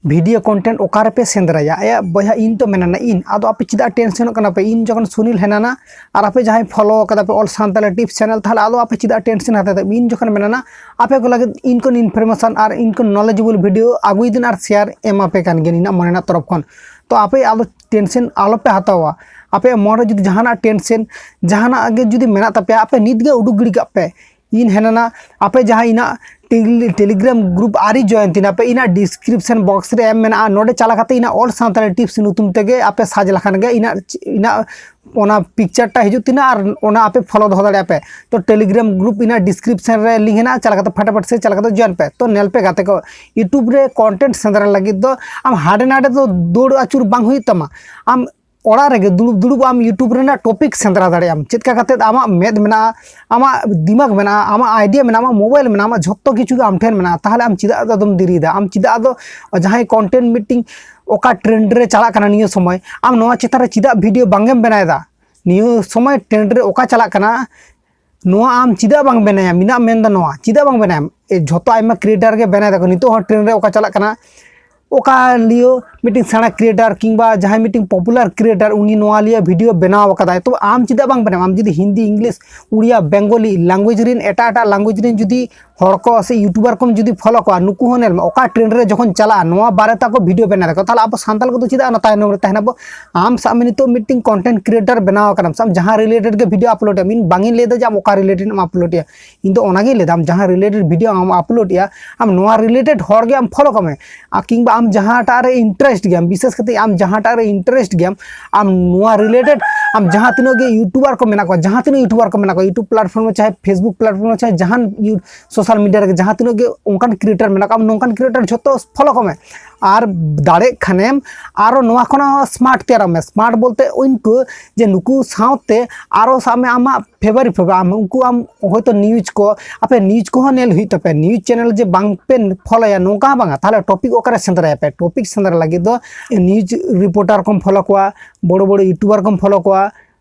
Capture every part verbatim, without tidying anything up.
video content ᱚᱠᱟ ᱨᱮᱯᱮ ᱥᱮᱸᱫᱽᱨᱟᱭᱟ? ᱮ ᱵᱚᱭᱦᱟ, ᱤᱧ ᱛᱚ ᱢᱮᱱᱟᱱᱟ ᱤᱧ, ᱟᱫᱚ ᱟᱯᱮ ᱪᱮᱫᱟᱜ ᱴᱮᱱᱥᱮᱱᱚᱜ ᱠᱟᱱᱟ ᱯᱮ? ᱤᱧ ᱡᱚᱠᱷᱚᱱ ᱥᱩᱱᱤᱞ ᱦᱮᱱᱟᱱᱟ ᱟᱨ ᱟᱯᱮ ᱡᱟᱦᱟᱸᱭ ᱯᱷᱚᱞᱳ ᱠᱟᱫᱟ ᱯᱮ ᱚᱞ ᱥᱟᱱᱛᱟᱲᱤ ᱴᱤᱯᱥ ᱪᱮᱱᱮᱞ, ᱛᱟᱦᱚᱞᱮ ᱟᱫᱚ ᱟᱯᱮ ᱪᱮᱫᱟᱜ ᱴᱮᱱᱥᱮᱱ ᱦᱟᱛᱟᱣ ᱫᱟ? ᱤᱧ ᱡᱚᱠᱷᱚᱱ ᱢᱮᱱᱟᱱᱟ ᱟᱯᱮ ᱠᱚ ᱞᱟᱹᱜᱤᱫ ᱤᱧ ᱠᱷᱚᱱ ᱤᱱᱯᱷᱚᱨᱢᱮᱥᱚᱱ ᱟᱨ ᱤᱧ ᱠᱷᱚᱱ ᱱᱚᱞᱮᱡᱮᱵᱚᱞ ᱵᱷᱤᱰᱤᱭᱳ ᱟᱹᱜᱩᱭ ᱫᱤᱱ ᱟᱨ ᱥᱮᱭᱟᱨ ᱮᱢᱟ ᱯᱮ ᱠᱟᱱ ᱜᱮᱭᱟ ᱤᱧᱟᱹᱜ ᱢᱚᱱᱮ ᱨᱮᱱᱟᱜ ᱛᱚᱨᱚᱯ ᱠᱷᱚᱱ᱾ ᱛᱚ ᱟᱯᱮ ᱟᱞᱚ ᱴᱮᱱᱥᱮᱱ ᱟᱞᱚ ᱯᱮ ᱦᱟᱛᱟᱣᱟ, ᱟᱯᱮᱭᱟᱜ ᱢᱚᱱ ᱨᱮ ᱡᱩᱫᱤ ᱡᱟᱦᱟᱱᱟᱜ ᱴᱮᱱᱥᱮᱱ ᱡᱟᱦᱟᱱᱟᱜ ᱜᱮ ᱡᱩᱫᱤ ᱢᱮᱱᱟᱜ ᱛᱟᱯᱮᱭᱟ, ᱟᱯᱮ ᱱᱤᱛ ᱜᱮ ᱩᱰᱩᱠ ᱜᱤᱰᱤ ᱠᱟᱜ ᱯᱮ᱾ ᱤᱧ ᱦᱮᱱᱟᱱᱟ ᱟᱯᱮ ᱡᱟᱦᱟᱸ ᱤᱧᱟᱹᱜ ᱴᱮᱞᱤ-, ᱴᱮᱞᱤᱜᱨᱟᱢ ᱜᱨᱩᱯ ᱟᱹᱣᱨᱤ ᱡᱚᱭᱮᱱ ᱛᱤᱧᱟ ᱯᱮ, ᱤᱧᱟᱹᱜ ᱰᱤᱥᱠᱨᱤᱯᱥᱚᱱ ᱵᱚᱠᱥ ᱨᱮ ᱮᱢ ᱢᱮᱱᱟᱜᱼᱟ, ᱱᱚᱰᱮ ᱪᱟᱞᱟᱣ ᱠᱟᱛᱮ ᱤᱧᱟᱹᱜ ᱚᱞ ᱥᱟᱱᱛᱟᱲᱤ ᱴᱤᱯᱥ ᱧᱩᱛᱩᱢ ᱛᱮᱜᱮ ᱟᱯᱮ ᱥᱟᱨᱪ ᱞᱮᱠᱷᱟᱱ ᱜᱮ ᱤᱧᱟᱹᱜ, ᱤᱧᱟᱹᱜ ᱚᱱᱟ ᱯᱤᱠᱪᱟᱨ ᱴᱟ ᱦᱤᱡᱩᱜ ᱛᱤᱧᱟᱹ ᱟᱨ ᱚᱱᱟ ᱟᱯᱮ ᱯᱷᱚᱞᱳ ᱫᱚᱦᱚ ᱫᱟᱲᱮᱭᱟᱜᱼᱟ ᱯᱮ᱾ ᱛᱚ ᱴᱮᱞᱤᱜᱨᱟᱢ ᱜᱨᱩᱯ ᱤᱧᱟᱹᱜ ᱰᱤᱥᱠᱨᱤᱯᱥᱚᱱ ᱨᱮ ᱞᱤᱝᱠ ᱦᱮᱱᱟᱜᱼᱟ, ᱪᱟᱞᱟᱣ ᱠᱟᱛᱮ ᱯᱷᱟᱴᱟᱯᱷᱟᱴ ᱥᱮ ᱪᱟᱞᱟᱣ ᱠᱟᱛᱮ ᱡᱚᱭᱮᱱ ᱯᱮ᱾ ᱛᱚ ᱧᱮᱞ ᱯᱮ ᱜᱟᱛᱮ ᱠᱚ, YouTube ᱨᱮ ᱠᱚᱱᱴᱮᱱᱴ ᱥᱮᱸᱫᱽᱨᱟ ᱞᱟᱹᱜᱤᱫ ᱫᱚ ᱟᱢ ᱦᱟᱸᱰᱮ ᱱᱟᱰᱮ ᱫᱚ ᱫᱟᱹᱲ ᱟᱹᱪᱩᱨ ᱵᱟᱝ ᱦᱩᱭᱩᱜ ᱛᱟᱢᱟ᱾ ᱟᱢ ᱚᱲᱟᱜ ᱨᱮᱜᱮ ᱫᱩᱲᱩᱵ ᱫᱩᱲᱩᱵ ᱟᱢ YouTube ᱨᱮᱱᱟᱜ ᱴᱚᱯᱤᱠ ᱥᱮᱸᱫᱽᱨᱟ ᱫᱟᱲᱮᱭᱟᱜ ᱟᱢ᱾ ᱪᱮᱫ ᱞᱮᱠᱟ ᱠᱟᱛᱮᱫ ᱟᱢᱟᱜ ᱢᱮᱫ ᱢᱮᱱᱟᱜᱼᱟ, ᱟᱢᱟᱜ ᱫᱤᱢᱟᱜᱽ ᱢᱮᱱᱟᱜᱼᱟ, ᱟᱢᱟᱜ ᱟᱭᱰᱤᱭᱟ ᱢᱮᱱᱟᱜᱼᱟ, ᱟᱢᱟᱜ ᱢᱳᱵᱟᱭᱤᱞ ᱢᱮᱱᱟᱜᱼᱟ, ᱟᱢᱟᱜ ᱡᱷᱚᱛᱚ ᱠᱤᱪᱷᱩ ᱜᱮ ᱟᱢ ᱴᱷᱮᱱ ᱢᱮᱱᱟᱜᱼᱟ, ᱛᱟᱦᱚᱞᱮ ᱟᱢ ᱪᱮᱫᱟᱜ ᱟᱫᱚ ᱟᱫᱚᱢ ᱫᱮᱨᱤᱭᱮᱫᱟ? ᱟᱢ ᱪᱮᱫᱟᱜ ᱟᱫᱚ ᱡᱟᱦᱟᱸᱭ ᱠᱚᱱᱴᱮᱱᱴ ᱢᱤᱫᱴᱤᱝ ᱚᱠᱟ ᱴᱨᱮᱱᱰ ᱨᱮ ᱪᱟᱞᱟᱜ ᱠᱟᱱᱟ ᱱᱤᱭᱟᱹ ᱥᱚᱢᱚᱭ, ᱟᱢ ᱱᱚᱣᱟ ᱪᱮᱛᱟᱱ ᱨᱮ ᱪᱮᱫᱟᱜ ᱵᱷᱤᱰᱤᱭᱳ ᱵᱟᱝ ᱮᱢ ᱵᱮᱱᱟᱣᱮᱫᱟ? ᱱᱤᱭᱟᱹ ᱥᱚᱢᱚᱭ ᱴᱨᱮᱱᱰ ᱨᱮ ᱚᱠᱟ ᱪᱟᱞᱟᱜ ᱠᱟᱱᱟ, ᱱᱚᱣᱟ ᱟᱢ ᱪᱮᱫᱟᱜ ᱵᱟᱝ ᱵᱮᱱᱟᱭᱟ? ᱢᱮᱱᱟᱜ ᱢᱮᱱᱫᱟ ᱱᱚᱣᱟ ᱪᱮᱫᱟᱜ ᱵᱟᱝ ᱵᱮᱱᱟᱭᱟᱢ? ᱮ, ᱡᱷᱚᱛᱚ ᱟᱭᱢᱟ ᱠᱨᱤᱭᱮᱴᱟᱨ ᱜᱮ ᱵᱮᱱᱟᱭ ᱫᱟᱠᱚ᱾ ᱱᱤᱛᱚᱜ ᱦᱚᱸ ᱴᱨᱮᱱᱰ ᱨᱮ ᱚᱠᱟ ᱪᱟᱞᱟᱜ ᱠᱟᱱᱟ, ᱚᱠᱟ ᱞᱤᱭᱳ ᱢᱤᱫᱴᱤᱝ ᱥᱮᱬᱟ ᱠᱨᱤᱭᱮᱴᱟᱨ ᱠᱤᱝᱵᱟ ᱡᱟᱦᱟᱸᱭ ᱢᱤᱫᱴᱤᱝ ᱯᱚᱯᱩᱞᱟᱨ ᱠᱨᱤᱭᱮᱴᱟᱨ ᱩᱱᱤ ᱱᱚᱣᱟ ᱞᱤᱭᱟᱹ ᱵᱷᱤᱰᱤᱭᱳ ᱵᱮᱱᱟᱣ ᱟᱠᱟᱫᱟᱭ, ᱛᱚ ᱟᱢ ᱪᱮᱫᱟᱜ ᱵᱟᱝ ᱵᱮᱱᱟᱣᱟᱢ? ᱟᱢ ᱡᱩᱫᱤ ᱦᱤᱱᱫᱤ, ᱤᱝᱞᱤᱥ, ᱩᱲᱤᱭᱟ, ᱵᱮᱝᱜᱚᱞᱤ ᱞᱮᱝᱜᱩᱭᱮᱡᱽ ᱨᱮᱱ ᱮᱴᱟᱜ ᱮᱴᱟᱜ ᱞᱮᱝᱜᱩᱭᱮᱡᱽ ᱨᱮᱱ ᱡᱩᱫᱤ ᱦᱚᱲ ᱠᱚ ᱥᱮ ᱤᱭᱩᱴᱩᱵᱟᱨ ᱠᱚᱢ ᱡᱩᱫᱤ ᱯᱷᱚᱞᱳ ᱠᱚᱣᱟ, ᱱᱩᱠᱩ ᱦᱚᱸ ᱧᱮᱞ ᱢᱮ ᱚᱠᱟ ᱴᱨᱮᱱᱰ ᱨᱮ ᱡᱚᱠᱷᱚᱱ ᱪᱟᱞᱟᱜᱼᱟ, ᱱᱚᱣᱟ ᱵᱟᱨᱮ ᱛᱟᱠᱚ ᱵᱷᱤᱰᱤᱭᱳ ᱵᱮᱱᱟᱣ ᱫᱟᱠᱚ᱾ ᱛᱟᱦᱚᱞᱮ ᱟᱵᱚ ᱥᱟᱱᱛᱟᱲ ᱠᱚᱫᱚ ᱪᱮᱫᱟᱜ ᱚᱱᱟ ᱛᱟᱭᱱᱚᱢ ᱨᱮ ᱛᱟᱦᱮᱱᱟ ᱵᱚ? ᱟᱢ ᱥᱟᱵ ᱢᱮ ᱱᱤᱛᱚᱜ ᱢᱤᱫᱴᱤᱝ ᱠᱚᱱᱴᱮᱱᱴ ᱠᱨᱤᱭᱮᱴᱟᱨ ᱵᱮᱱᱟᱣ ᱟᱠᱟᱱᱟᱢ, ᱥᱟᱵ ᱡᱟᱦᱟᱸ ᱨᱤᱞᱮᱴᱮᱰ ᱜᱮ ᱵᱷᱤᱰᱤᱭᱳ ᱟᱯᱞᱳᱰ ᱮᱢ, ᱤᱧ ᱵᱟᱝ ᱤᱧ ᱞᱟᱹᱭ ᱮᱫᱟ ᱡᱮ ᱟᱢ ᱚᱠᱟ ᱨᱤᱞᱮᱴᱮᱰ ᱮᱢ ᱟᱯᱞᱳᱰ ᱮᱭᱟ, ᱤᱧ ᱫᱚ ᱚᱱᱟᱜᱤᱧ ᱞᱟᱹᱭ ᱮᱫᱟ ᱟᱢ ᱡᱟᱦᱟᱸ ᱨᱤᱞᱮᱴᱮᱰ ᱵᱷᱤᱰᱤᱭᱳ ᱟᱢ ᱟᱯᱞᱳᱰ ᱮᱭᱟ, ᱟᱢ ᱱᱚᱣᱟ ᱨᱤᱞᱮᱴᱮᱰ ᱦᱚᱲ ᱜᱮ ᱟᱢ ᱯᱷᱚᱞᱳ ᱠᱚᱢᱮ᱾ ᱟᱨ ᱠᱤᱝᱵᱟ ᱟᱢ ᱡᱟᱦᱟᱸᱴᱟᱜ ᱨᱮ ᱤᱱᱴᱟᱨᱮᱥᱴ ᱜᱮᱭᱟᱢ, ᱵᱤᱥᱮᱥ ᱠᱟᱛᱮ ᱟᱢ ᱡᱟᱦᱟᱸᱴᱟᱜ ᱨᱮ ᱤᱱᱴᱟᱨᱮᱥᱴ ᱜᱮᱭᱟᱢ, ᱟᱢ ᱱᱚᱣᱟ ᱨᱤᱞᱮᱴᱮᱰ ᱟᱢ ᱡᱟᱦᱟᱸ ᱛᱤᱱᱟᱹᱜ ᱜᱮ ᱤᱭᱩᱴᱩᱵᱟᱨ ᱠᱚ ᱢᱮᱱᱟᱜ ᱠᱚᱣᱟ, ᱡᱟᱦᱟᱸ ᱛᱤᱱᱟᱹᱜ ᱤᱭᱩᱴᱩᱵᱟᱨ ᱠᱚ ᱢᱮᱱᱟᱜ ᱠᱚᱣᱟ, ᱤᱭᱩᱴᱩᱵᱽ ᱯᱞᱟᱴᱯᱷᱚᱨᱢ ᱨᱮ ᱪᱟᱦᱮ ᱯᱷᱮᱥᱵᱩᱠ ᱯᱞᱟᱴᱯᱷᱚᱨᱢ ᱨᱮ ᱪᱟᱦᱮ ᱡᱟᱦᱟᱱ ᱥᱳᱥᱟᱞ ᱢᱤᱰᱤᱭᱟ ᱨᱮᱜᱮ ᱡᱟᱦᱟᱸ ᱛᱤᱱᱟᱹᱜ ᱜᱮ ᱚᱱᱠᱟᱱ ᱠᱨᱤᱭᱮᱴᱟᱨ ᱢᱮᱱᱟᱜ ᱠᱚᱣᱟ, ᱟᱢ ᱱᱚᱝᱠᱟᱱ ᱠᱨᱤᱭᱮᱴᱟᱨ ᱡᱷᱚᱛᱚ ᱯᱷᱚᱞᱳ ᱠᱚᱢᱮ᱾ ᱟᱨ ᱫᱟᱲᱮᱜ ᱠᱷᱟᱱᱮᱢ ᱟᱨᱚ ᱱᱚᱣᱟ ᱠᱷᱚᱱᱟᱜ ᱦᱚᱸ ᱥᱢᱟᱨᱴ ᱛᱮᱭᱟᱨᱚᱜ ᱢᱮ᱾ ᱥᱢᱟᱨᱴ ᱵᱚᱞᱛᱮ ᱩᱱᱠᱩ ᱡᱮ ᱱᱩᱠᱩ ᱥᱟᱶᱛᱮ ᱟᱨᱚ ᱥᱟᱵ ᱢᱮ ᱟᱢᱟᱜ ᱯᱷᱮᱵᱟᱨᱤ ᱯᱷᱮᱵᱟᱨ, ᱟᱢ ᱩᱱᱠᱩ ᱟᱢ ᱦᱚᱭᱛᱳ ᱱᱤᱭᱩᱡᱽ ᱠᱚ, ᱟᱯᱮ ᱱᱤᱭᱩᱡᱽ ᱠᱚᱦᱚᱸ ᱧᱮᱞ ᱦᱩᱭᱩᱜ ᱛᱟᱯᱮᱭᱟ᱾ ᱱᱤᱭᱩᱡᱽ ᱪᱮᱱᱮᱞ ᱡᱮ ᱵᱟᱝ ᱯᱮ ᱯᱷᱚᱞᱳᱭᱟ ᱱᱚᱝᱠᱟ ᱦᱚᱸ ᱵᱟᱝᱟ᱾ ᱛᱟᱦᱚᱞᱮ ᱴᱚᱯᱤᱠ ᱚᱠᱟᱨᱮ ᱥᱮᱸᱫᱽᱨᱟᱭᱟ ᱯᱮ? ᱴᱚᱯᱤᱠ ᱥᱮᱸᱫᱽᱨᱟ ᱞᱟᱹᱜᱤᱫ ᱫᱚ ᱱᱤᱭᱩᱡᱽ ᱨᱤᱯᱳᱨᱴᱟᱨ ᱠᱚᱢ ᱯᱷᱚᱞᱳ ᱠᱚᱣᱟ, ᱵᱚᱲᱚ ᱵᱚᱲᱚ ᱤᱭᱩᱴᱩᱵᱟᱨ ᱠᱚᱢ ᱯᱷᱚᱞᱳ ᱠᱚᱣᱟ,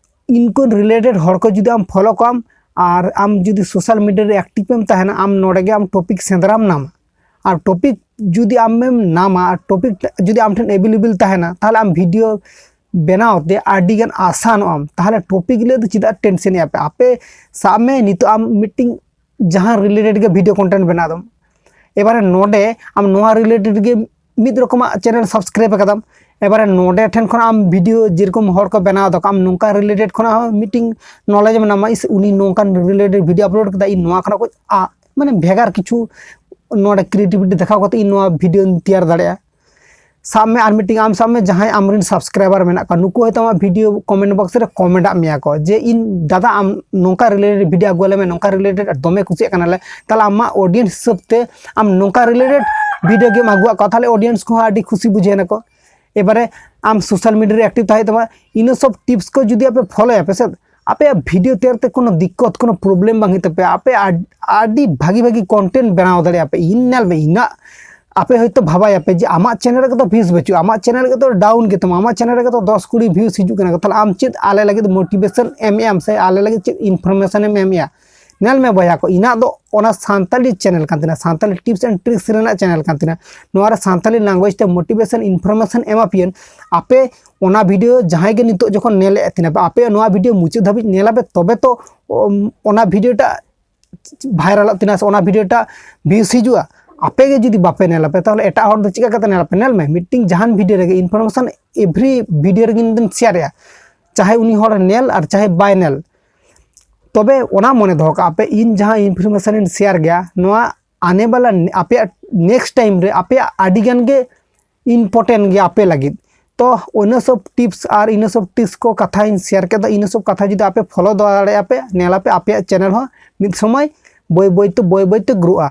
ᱤᱱᱠᱩ ᱨᱤᱞᱮᱴᱮᱰ ᱦᱚᱲ ᱠᱚ ᱡᱩᱫᱤ ᱟᱢ ᱯᱷᱚᱞᱳ ᱠᱚᱣᱟᱢ ᱟᱨ ᱟᱢ ᱡᱩᱫᱤ ᱥᱳᱥᱟᱞ ᱢᱤᱰᱤᱭᱟ ᱨᱮ ᱮᱠᱴᱤᱵᱷ ᱮᱢ ᱛᱟᱦᱮᱱᱟ, ᱟᱢ ᱱᱚᱰᱮ ᱜᱮ ᱟᱢ ᱴᱚᱯᱤᱠ ᱥᱮᱸᱫᱽᱨᱟᱢ ᱧᱟᱢᱟ᱾ ᱟᱨ ᱴᱚᱯᱤᱠ ᱡᱩᱫᱤ ᱟᱢᱮᱢ ᱱᱟᱢᱟ ᱟᱨ ᱴᱚᱯᱤᱠ ᱡᱩᱫᱤ ᱟᱢ ᱴᱷᱮᱱ ᱮᱵᱮᱞᱮᱵᱮᱞ ᱛᱟᱦᱮᱱᱟ, ᱛᱟᱦᱚᱞᱮ ᱟᱢ ᱵᱷᱤᱰᱤᱭᱳ ᱵᱮᱱᱟᱣ ᱛᱮ ᱟᱹᱰᱤ ᱜᱟᱱ ᱟᱥᱟᱱᱚᱜ ᱟᱢ᱾ ᱛᱟᱦᱚᱞᱮ ᱴᱚᱯᱤᱠ ᱞᱟᱹᱭ ᱫᱚ ᱪᱮᱫᱟᱜ ᱴᱮᱱᱥᱮᱱ ᱮᱫ ᱟᱯᱮ? ᱟᱯᱮ ᱥᱟᱵ ᱢᱮ, ᱱᱤᱛᱚᱜ ᱟᱢ ᱢᱤᱫᱴᱤᱝ ᱡᱟᱦᱟᱸ ᱨᱤᱞᱮᱴᱮᱰ ᱜᱮ ᱵᱷᱤᱰᱤᱭᱳ ᱠᱚᱱᱴᱮᱱᱴ ᱵᱮᱱᱟᱣ ᱫᱟᱢ, ᱮᱵᱟᱨᱮ ᱱᱚᱰᱮ ᱟᱢ ᱱᱚᱣᱟ ᱨᱤᱞᱮᱴᱮᱰ ᱜᱮ ᱢᱤᱫ ᱨᱚᱠᱚᱢᱟᱜ ᱪᱮᱱᱮᱞ ᱥᱟᱵᱥᱠᱨᱟᱭᱤᱵ ᱟᱠᱟᱫᱟᱢ, ᱮᱵᱟᱨᱮ ᱱᱚᱰᱮ ᱴᱷᱮᱱ ᱠᱷᱚᱱ ᱟᱢ ᱵᱷᱤᱰᱤᱭᱳ ᱡᱮᱨᱚᱠᱚᱢ ᱦᱚᱲ ᱠᱚ ᱵᱮᱱᱟᱣ ᱫᱟᱠᱚ, ᱟᱢ ᱱᱚᱝᱠᱟ ᱨᱤᱞᱮᱴᱮᱰ ᱠᱷᱚᱱᱟᱜ ᱦᱚᱸ ᱢᱤᱫᱴᱤᱝ ᱱᱚᱞᱮᱡᱽ ᱮᱢ ᱧᱟᱢᱟ, ᱤᱥ, ᱩᱱᱤ ᱱᱚᱝᱠᱟᱱ ᱨᱤᱞᱮᱴᱮᱰ ᱵᱷᱤᱰᱤᱭᱳ ᱟᱯᱞᱳᱰ ᱠᱮᱫᱟ, ᱤᱧ ᱱᱚᱣᱟ ᱠᱷᱚᱱᱟᱜ ᱠᱚ ᱟ-, ᱢᱟᱱᱮ ᱵᱷᱮᱜᱟᱨ ᱠᱤᱪᱷᱩ ᱱᱚᱰᱮ ᱠᱨᱤᱭᱮᱴᱤᱵᱷᱤᱴᱤ ᱫᱮᱠᱷᱟᱣ ᱠᱟᱛᱮ ᱤᱧ ᱱᱚᱣᱟ ᱵᱷᱤᱰᱤᱭᱳᱧ ᱛᱮᱭᱟᱨ ᱫᱟᱲᱮᱭᱟᱜᱼᱟ᱾ ᱥᱟᱵ ᱢᱮ ᱟᱨ ᱢᱤᱫᱴᱤᱝ, ᱟᱢ ᱥᱟᱵ ᱢᱮ ᱡᱟᱦᱟᱸᱭ ᱟᱢᱨᱮᱱ ᱥᱟᱵᱥᱠᱨᱟᱭᱵᱟᱨ ᱢᱮᱱᱟᱜ ᱠᱚᱣᱟ, ᱱᱩᱠᱩ ᱦᱚᱭᱛᱳ ᱟᱢᱟᱜ ᱵᱷᱤᱰᱤᱭᱳ ᱠᱚᱢᱮᱱᱴ ᱵᱚᱠᱥ ᱨᱮ ᱠᱚᱢᱮᱱᱴ ᱟᱫ ᱢᱮᱭᱟ ᱠᱚ ᱡᱮ, "ᱤᱧ ᱫᱟᱫᱟ ᱟᱢ ᱱᱚᱝᱠᱟ ᱨᱤᱞᱮᱴᱮᱰ ᱵᱷᱤᱰᱤᱭᱳ ᱟᱹᱜᱩ ᱟᱞᱮ ᱢᱮ, ᱱᱚᱝᱠᱟ ᱨᱤᱞᱮᱴᱮᱰ ᱫᱚᱢᱮ ᱠᱩᱥᱤᱭᱟᱜ ᱠᱟᱱᱟᱞᱮ", ᱛᱟᱦᱚᱞᱮ ᱟᱢᱟᱜ ᱚᱰᱤᱭᱮᱱᱥ ᱦᱤᱥᱟᱹᱵ ᱛᱮ ᱟᱢ ᱱᱚᱝᱠᱟ ᱨᱤᱞᱮᱴᱮᱰ ᱵᱷᱤᱰᱤᱭᱳ ᱜᱮᱢ ᱟᱹᱜᱩᱣᱟᱜ ᱠᱚᱣᱟ, ᱛᱟᱦᱚᱞᱮ ᱚᱰᱤᱭᱮᱱᱥ ᱠᱚᱦᱚᱸ ᱟᱹᱰᱤ ᱠᱷᱩᱥᱤ ᱵᱩᱡᱷᱟᱹᱣ ᱱᱟᱠᱚ᱾ ᱮᱵᱟᱨᱮ ᱟᱢ ᱥᱳᱥᱟᱞ ᱢᱤᱰᱤᱭᱟ ᱨᱮ ᱮᱠᱴᱤᱵᱷ ᱛᱟᱦᱮᱸ ᱦᱩᱭᱩᱜ ᱛᱟᱢᱟ, ᱤᱱᱟᱹ ᱥᱚᱵ ᱴᱤᱯᱥ ᱠᱚ ᱡᱩᱫᱤ ᱟᱯᱮ ᱯᱷᱚᱞᱳᱭᱟᱯᱮ ᱥᱮ, ᱟᱯᱮᱭᱟᱜ ᱵᱷᱤᱰᱤᱭᱳ ᱛᱮᱭᱟᱨ ᱛᱮ ᱠᱳᱱᱳ ᱫᱤᱠᱠᱚᱛ, ᱠᱳᱱᱳ ᱯᱨᱚᱵᱞᱮᱢ ᱵᱟᱝ ᱦᱩᱭᱩᱜ ᱛᱟᱯᱮᱭᱟ, ᱟᱯᱮ ᱟᱰ-, ᱟᱹᱰᱤ ᱵᱷᱟᱹᱜᱤ ᱵᱷᱟᱹᱜᱤ ᱠᱚᱱᱴᱮᱱᱴ ᱵᱮᱱᱟᱣ ᱫᱟᱲᱮᱭᱟᱜᱼᱟ ᱯᱮ᱾ ᱤᱧ ᱧᱮᱞ ᱢᱮ, ᱤᱧᱟᱹᱜ ᱟᱯᱮ ᱦᱚᱭᱛᱳ ᱵᱷᱟᱵᱟᱭᱟᱯᱮ ᱡᱮ ᱟᱢᱟᱜ ᱪᱮᱱᱮᱞ ᱨᱮᱜᱮ ᱛᱚ ᱵᱷᱤᱭᱩᱥ ᱵᱟᱹᱪᱩᱜᱼᱟ, ᱟᱢᱟᱜ ᱪᱮᱱᱮᱞ ᱨᱮᱜᱮ ᱛᱚ ᱰᱟᱣᱩᱱ ᱜᱮᱛᱟᱢᱟ, ᱟᱢᱟᱜ ᱪᱮᱱᱮᱞ ᱨᱮᱜᱮ ᱛᱚ ᱫᱚᱥ ᱠᱩᱲᱤ ᱵᱷᱤᱭᱩᱥ ᱦᱤᱡᱩᱜ ᱠᱟᱱᱟ, ᱛᱟᱦᱚᱞᱮ ᱟᱢ ᱪᱮᱫ ᱟᱞᱮ ᱞᱟᱹᱜᱤᱫ ᱢᱳᱴᱤᱵᱷᱮᱥᱚᱱ ᱮᱢ ᱮᱫ ᱟᱢ ᱥᱮ ᱟᱞᱮ ᱞᱟᱹᱜᱤᱫ ᱪᱮᱫ ᱤᱱᱯᱷᱚᱨᱢᱮᱥᱚᱱ ᱮᱢ ᱮᱢᱮᱜᱼᱟ? ᱧᱮᱞ ᱢᱮ ᱵᱚᱭᱦᱟ ᱠᱚ, ᱤᱧᱟᱹᱜ ᱫᱚ ᱚᱱᱟ ᱥᱟᱱᱛᱟᱞᱤ ᱪᱮᱱᱮᱞ ᱠᱟᱱ ᱛᱤᱧᱟ, ᱥᱟᱱᱛᱟᱞᱤ ᱴᱤᱯᱥ ᱮᱱᱰ ᱴᱨᱤᱠᱥ ᱨᱮᱱᱟᱜ ᱪᱮᱱᱮᱞ ᱠᱟᱱ ᱛᱤᱧᱟ᱾ ᱱᱚᱣᱟ ᱨᱮ ᱥᱟᱱᱛᱟᱞᱤ ᱞᱮᱝᱜᱩᱭᱮᱡᱽ ᱛᱮ ᱢᱳᱴᱤᱵᱷᱮᱥᱚᱱ ᱤᱱᱯᱷᱚᱨᱢᱮᱥᱚᱱ ᱮᱢᱟ ᱯᱮᱭᱟᱹᱧ᱾ ᱟᱯᱮ ᱚᱱᱟ ᱵᱷᱤᱰᱤᱭᱳ ᱡᱟᱦᱟᱸᱭ ᱜᱮ ᱱᱤᱛᱚᱜ ᱡᱚᱠᱷᱚᱱ ᱧᱮᱞᱮᱫ ᱛᱤᱧᱟ ᱯᱮ, ᱟᱯᱮ ᱱᱚᱣᱟ ᱵᱷᱤᱰᱤᱭᱳ ᱢᱩᱪᱟᱹᱫ ᱫᱷᱟᱹᱵᱤᱡ ᱧᱮᱞ ᱟᱯᱮ, ᱛᱚᱵᱮ ᱛᱚ, ᱚᱢ, ᱚᱱᱟ ᱵᱷᱤᱰᱤᱭᱳᱴᱟᱜ ᱵᱷᱟᱭᱨᱟᱞᱚᱜ ᱛᱤᱧᱟ ᱥᱮ ᱚᱱᱟ ᱵᱷᱤᱰᱤᱭᱳᱴᱟᱜ ᱵᱷᱤᱭᱩᱥ ᱦᱤᱡᱩᱜᱼᱟ᱾ ᱟᱯᱮ ᱜᱮ ᱡᱩᱫᱤ ᱵᱟᱯᱮ ᱧᱮᱞ ᱟᱯᱮ, ᱛᱟᱦᱚᱞᱮ ᱮᱴᱟᱜ ᱦᱚᱲ ᱫᱚ ᱪᱤᱠᱟ ᱠᱟᱛᱮ ᱧᱮᱞ ᱟᱯᱮ? ᱧᱮᱞ ᱢᱮ, ᱢᱤᱫᱴᱤᱝ ᱡᱟᱦᱟᱱ ᱵᱷᱤᱰᱤᱭᱳ ᱨᱮᱜᱮ ᱤᱱᱯᱷᱚᱨᱢᱮᱥᱚᱱ ᱮᱵᱷᱨᱤ ᱵᱷᱤᱰᱤᱭᱳ ᱨᱮᱜᱮ ᱤᱧ ᱫᱚᱧ ᱥᱮᱭᱟᱨᱮᱜᱼᱟ, ᱪᱟᱦᱮ ᱩᱱᱤ ᱦᱚᱲ ᱧᱮᱞ ᱟᱨ ᱪᱟᱦᱮ ᱵᱟᱭ ᱧᱮᱞ᱾ ᱛᱚᱵᱮ ᱚᱱᱟ ᱢᱚᱱᱮ ᱫᱚᱦᱚ ᱠᱟᱜᱼᱟ ᱯᱮ, ᱤᱧ ᱡᱟᱦᱟᱸ ᱤᱱᱯᱷᱚᱨᱢᱮᱥᱚᱱ ᱤᱧ ᱥᱮᱭᱟᱨ ᱜᱮᱭᱟ, ᱱᱚᱣᱟ ᱟᱱᱮ ᱵᱟᱞᱟ ᱟᱯᱮᱭᱟᱜ ᱱᱮᱠᱥᱴ ᱴᱟᱭᱤᱢ ᱨᱮ ᱟᱯᱮᱭᱟᱜ ᱟᱹᱰᱤ ᱜᱟᱱ ᱜᱮ ᱤᱢᱯᱚᱨᱴᱮᱱᱴ ᱜᱮᱭᱟ ᱟᱯᱮ ᱞᱟᱹᱜᱤᱫ᱾ ᱛᱚ ᱤᱱᱟᱹ ᱥᱚᱵ ᱴᱤᱯᱥ ᱟᱨ ᱤᱱᱟᱹ ᱥᱚᱵ ᱴᱨᱤᱠᱥ ᱠᱚ ᱠᱟᱛᱷᱟᱧ ᱥᱮᱭᱟᱨ ᱠᱮᱫᱟ, ᱤᱱᱟᱹ ᱥᱚᱵ ᱠᱟᱛᱷᱟ ᱡᱩᱫᱤ ᱟᱯᱮ ᱯᱷᱚᱞᱳ ᱫᱟᱲᱮᱭᱟᱜᱼᱟ ᱯᱮ, ᱧᱮᱞ ᱟᱯᱮ ᱟᱯᱮᱭᱟᱜ ᱪᱮᱱᱮᱞ ᱦᱚᱸ ᱢᱤᱫ ᱥᱚᱢᱚᱭ ᱵᱟᱹᱭ ᱵᱟᱹᱭ ᱛᱮ, ᱵᱟᱹᱭ ᱵᱟᱹᱭ ᱛᱮ ᱜᱨᱳᱜᱼᱟ᱾